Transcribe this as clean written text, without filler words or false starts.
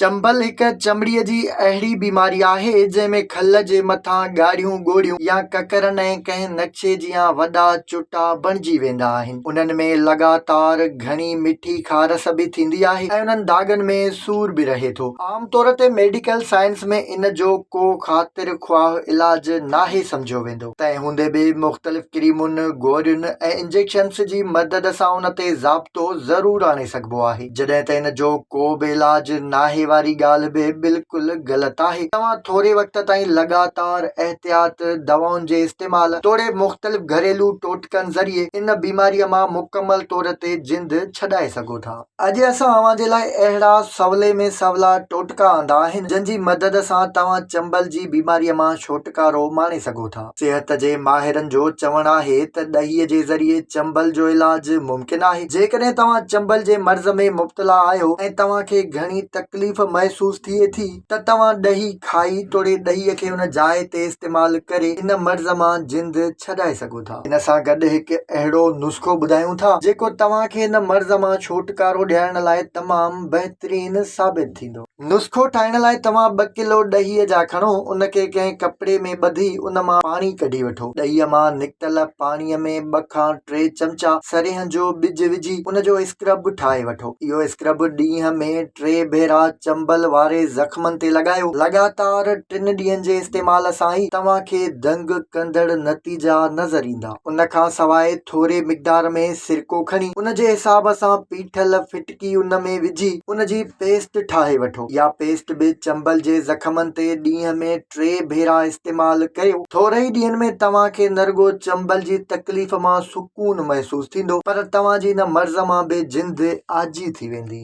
چنبل هڪ چمڙيء جي اهڙي بيماري آهي، جنهن ۾ کل جي مٿان ڳاڙهيون ڳوڙهيون يا ڪڪرن ۽ ڪنهن نقشي جيان وڏا چٽا بڻجي ويندا آهن. انهن ۾ لڳاتار گهڻي مٺي خارس به ٿيندي آهي ۽ انهن داغن ۾ سور به رهي ٿو. عام طور تي ميڊيڪل سائنس ۾ ان جو ڪو خاطر خواهه علاج ناهي سمجهيو ويندو. تنهن هوندي به مختلف ڪريمن، گورين ۽ انجيڪشنز جي مدد سان ان تي ضابطو ضرور آڻي سگهبو آهي. جڏهن ته ان جو ڪو به علاج ناهي واري ڳالهه به بلڪل غلط آهي. توهان ٿوري وقت تائين لڳاتار احتياط، دوائن جي استعمال توڙي مختلف گهريلو ٽوٽڪن ذريعي ان بيماريء مان مڪمل طور تي جند ڇڏائي سگهو ٿا. اڄ اسان اوهان جي لاء اهڙا سولي ۾ سولا ٽوٽڪا آندا آهن جن جي مدد سان توهان چنبل جي بيماريء مان ڇوٽڪارو ماڻي سگهو ٿا. صحت جي ماهرن جو چوڻ آهي ته ڏهي جي ذريعي چنبل جو علاج ممڪن آهي. جيڪڏهن توهان چنبل جي مرض ۾ مبتلا آهيو ۽ توهان کي گهڻي تڪليف محسوس ٿئي ٿي ته توهان ڏهي کائي توڙي ڏهي کي ان جاء تي استعمال ڪري ان مرض مان جند ڇڏائي سگهو ٿا. ان سان گڏ هڪ اهڙو نسخو ٻڌايون ٿا جيڪو توهان کي ان مرض مان ڇوٽڪارو ڏيارڻ لاء تمام بهترين ثابت ٿيندو. نسخو ٺاهڻ لاء توهان ٻه ڪلو ڏهيء جا کڻو، ان کي ڪنهن ڪپڙي ۾ ٻڌي ان مان پاڻي ڪڍي وٺو. ڏهيء مان نڪتل پاڻيء ۾ ٻه کان ٽي چمچا سرينهن جو ٻج وجهي ان جو اسڪرب ٺاهي وٺو. اهو اسڪرب ڏينهن ۾ ٽي ڀيرا چنبل واري زخمن تي لڳايو. لڳاتار ٽن ڏينهن جي استعمال سان ئي توهان کي دنگ ڪندڙ نتيجا نظر ايندا. ان کان سواء ٿوري مقدار ۾ سرڪو کڻي ان جي حساب سان پيٺل ڦٽڪي ان ۾ وجهي ان جي پيسٽ ٺاهي وٺو. اها پيسٽ به چنبل جي زخمن تي ڏينهن ۾ ٽي ڀيرا استعمال ڪريو. ٿوري ئي ڏينهن ۾ توهان کي نه رڳو چنبل جي تڪليف مان سڪون محسوس ٿيندو پر توهان جي ان مرض مان به جند آجي ٿي ويندي.